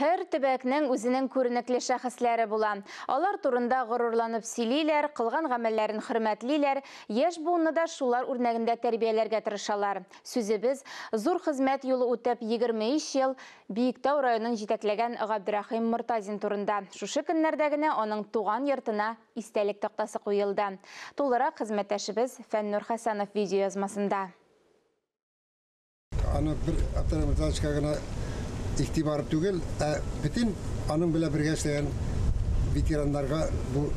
Һәр төбәкнең үзенең күренекле шәхесләре була. Алар турында горурланып сөйлиләр, кылган гамәлләрен хөрмәтлиләр, яшь буынны да шулар үрнәгендә тәрбияләргә тырышалар. Сүзебез зур хезмәт юлы үтеп 23 ел Биектау районын җитәкләгән Габдрәхим Мортазин турында. Шушы көннәрдә генә аның туган йортына истәлек тактасы куелды. Тулырак хезмәттәшебез Фәннур Хәсәнов видеоязмасында. Аны бер Абдрахман гына игътибар түгел, ә бөтен аның белән бергә эшләгән ветераннарга бу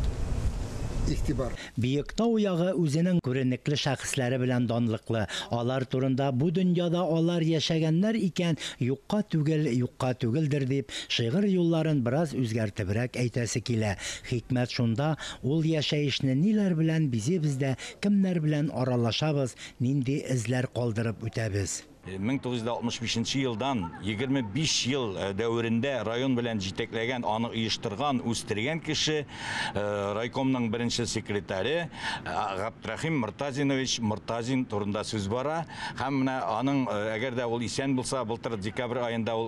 игътибар. Биектау ягы үзенең күренекле шәхесләре белән данлыклы. Алар турында бу дөньяда алар яшәгәннәр икән, юкка түгел, юкка түгелдер дип, шигырь юлларын бераз үзгәртебрәк әйтәсе килә. Хикмәт шунда, ул яшәешне ниләр белән бизибез дә, кемнәр белән аралашабыз, нинди эзләр калдырып үтәбез. 1965 елдан 25 ел дәверендә район белән җитәкләгән, аны оештырган, үстергән кеше, райкомның беренче секретаре Габдрахим Мортазинович Мортазин турында сүз бара. Һәм менә аның, әгәр дә ул исән булса, былтыр декабрь аенда ул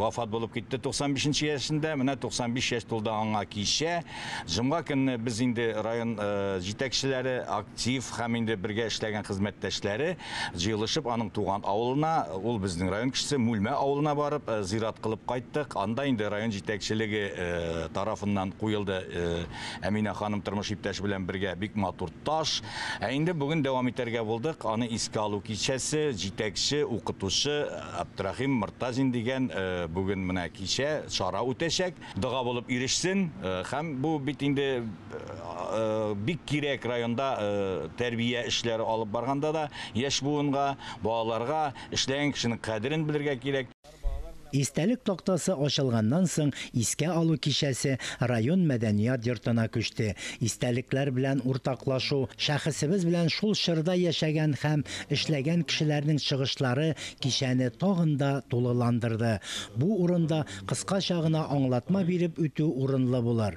вафат булып китте 95 яшендә, менә 95 яшь тулды аңа кичә. Җомга көнне без инде район җитәкчеләре, актив һәм инде бергә эшләгән хезмәттәшләре җыелышып аның туган авылына, ул безнең район кешесе, Мүлмә авылына барып зират кылып кайттык. Анда инде район җитәкчелеге тарафыннан куелды Әминә ханым тормыш иптәше белән бергә бик матур таш. Ә инде бүген дәвам итәргә булдык. Аны искә алу кичәсе, җитәкче, укытучы Абдрахим Мортазин дигән бүген менә кичә чара үтәчәк. Дога булып ирешсен. Һәм бу бит инде бик кирәк районда тәрбия эшләре алып барганда да яшь буынга, балаларга эшләгән кешенең кадерен белергә кирәк. Истәлек тактасы ачылганнан соң искә алу кичәсе район мәдәният йортына күчте. Истәлекләр белән уртаклашу, шәхесебез белән шул чорда яшәгән һәм эшләгән кешеләрнең чыгышлары кичәне тагын да тулыландырды. Бу урында кыскача гына аңлатма биреп үтү урынлы булыр.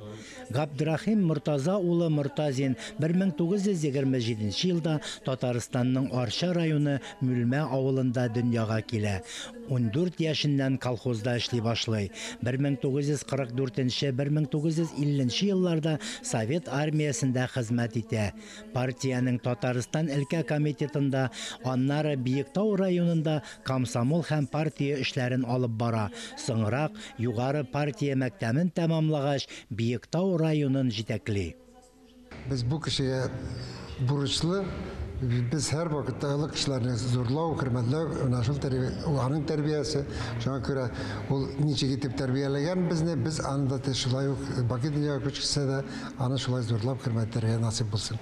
Габдрахим Мортаза улы Мортазин 1927 елда Татарстанның Арча районы Мүлмә авылында дөньяга килә. 14 яшеннән колхозда эшли башлый. 1944-1950 елларда Совет армиясендә хезмәт итә. Партиянең Татарстан өлкә комитетында, аннары Биектау районында комсомол һәм партия эшләрен алып бара. Соңрак югары партия мәктәбен тәмамлагач, Биектау районын җитәкли. Без бу кешегә бурычлы, без һәр вакытта олы кешеләрне зурлау, хөрмәтләү, менә шул тәрбия, аның тәрбиясе. Шуңа күрә ул ничек итеп тәрбияләгән безне, без аны да шулай ук бакый дөньяга күчсә дә, аны шулай зурлап хөрмәтләргә насыйп булсын.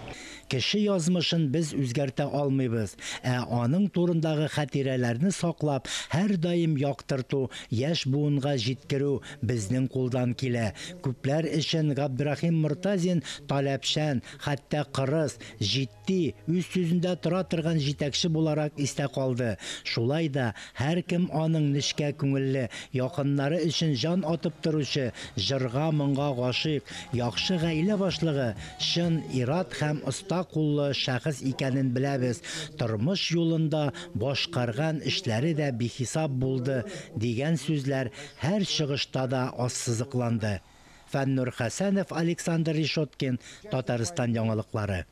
Кеше язмышын без үзгәртә алмыйбыз, ә аның турындагы хатирәләрне саклап, һәрдаим яктырту, яшь буынга җиткерү безнең кулдан килә. Күпләр өчен Габдрахим Мортазин таләпчән, хәтта кырыс, җитди, үз сүзендә тора торган җитәкче буларак истә калды. Шулай да һәркем аның нечкә күңелле, якыннары өчен җан атып торучы, җырга моңга гашыйк, яхшы гаилә башлыгы, чын ир-ат һәм оста куллы шәхес икәнен беләбез. Тормыш юлында башкарган эшләре дә бихисап булды, дигән сүзләр һәр чыгышта да ассызыкланды. Фәннур Хәсәнов, Александр Решеткин, Татарстан яңалыклары.